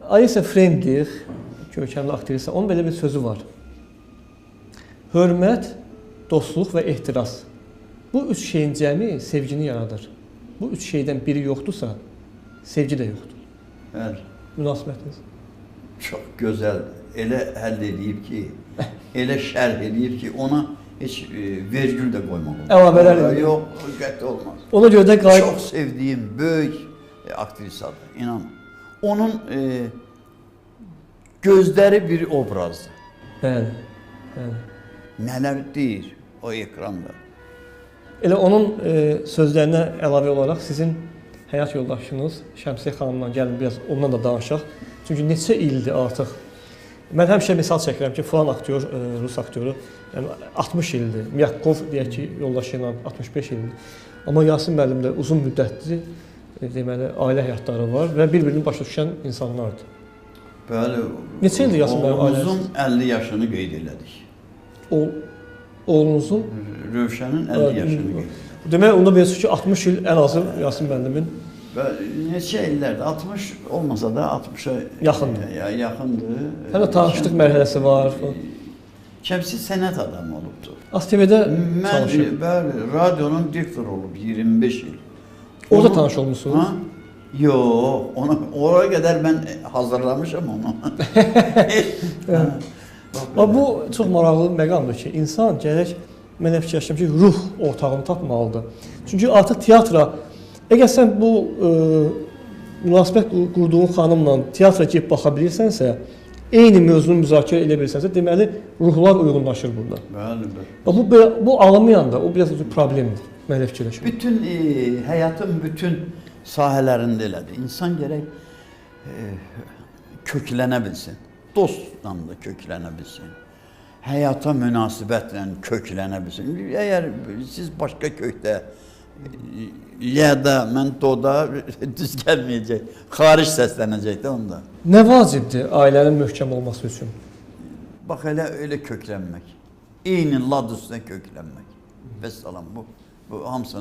Alisa Freyndir, görkəmli aktrisa, onun belə bir sözü var. Hörmət, dostluq və ehtiras. Bu üç şeyin cəmi sevgini yaradır. Bu üç şeydən biri yoxdursa, sevgi də yoxdur. Bəli. Münasibətiniz? Çox gözəl. Elə həll eləyib ki, elə şərh eləyib ki, ona heç vergül də qoymaq olmaz. Əlavələr yox, qəti olmaz. Ona görə də qayıt... Çox sevdiyim böyük aktrisadır, inan. Onun gözləri bir obrazdır. Bəli, bəli. Nələr deyir o ekranda. Elə onun sözlərinə əlavə olaraq sizin həyat yoldaşınız Şəmsiyə xanımla gəlin biraz ondan da danışaq. Çünki neçə ildir artıq. Mən həmişə misal çəkirəm ki, filan aktyor, rus aktyoru, yəni 60 ildir. Myakkov deyək ki, yoldaşı ilə 65 ildir. Amma Yasin müəllim də uzun müddətli deməli ailə həyatları var və bir-birini başa düşən insanlardır. Bəli. Neçə ildir Yasin müəllim ailəsi? Oğlumuzun 50 yaşını qeyd elədik. Oğlunuzun? Rövşənin 50 yaşını qeyd elədik. Demək, onda bilirsiniz ki, 60 il ən azı Yasin müəllimin. Neçə illərdir? 60 olmasa da 60-a yaxındır. Yaxındır. Həm də tanışlıq mərhələsi var. Şəmsi sənət adamı olubdur. AzTV-də çalışır. Bəli, radionun diktoru olub 25 il. Orada tanış olmuşsunuz? Ha? Yox, oraya qədər mən hazırlamışam onu. Bu çox maraqlı məqamdır ki, insan gərək, mən fikirləşirəm ki, ruh ortağını tapmalıdır. Çünki artıq teatra, əgər sən bu münasibət qurduğun xanımla teatra girib baxa bilirsənsə, eyni mövzunu müzakirə edə bilirsənsə, deməli, ruhlar uyğunlaşır burada. Bəli, bəli. Bu alınmayanda, o biraz problemdir, mən elə fikirləşirəm. Bütün həyatın bütün sahələrində elədir. İnsan gərək köklənə bilsin, dostla da köklənə bilsin, həyata münasibətlə köklənə bilsin. Əgər siz başqa kökdə, ya da mən doda düz gəlməyəcək, xaric səslənəcək də onda. Nə vacibdir ailənin möhkəm olması üçün? Bax, elə köklənmək, eyni lad üstünə köklənmək. Vəssalam, bu hamısını.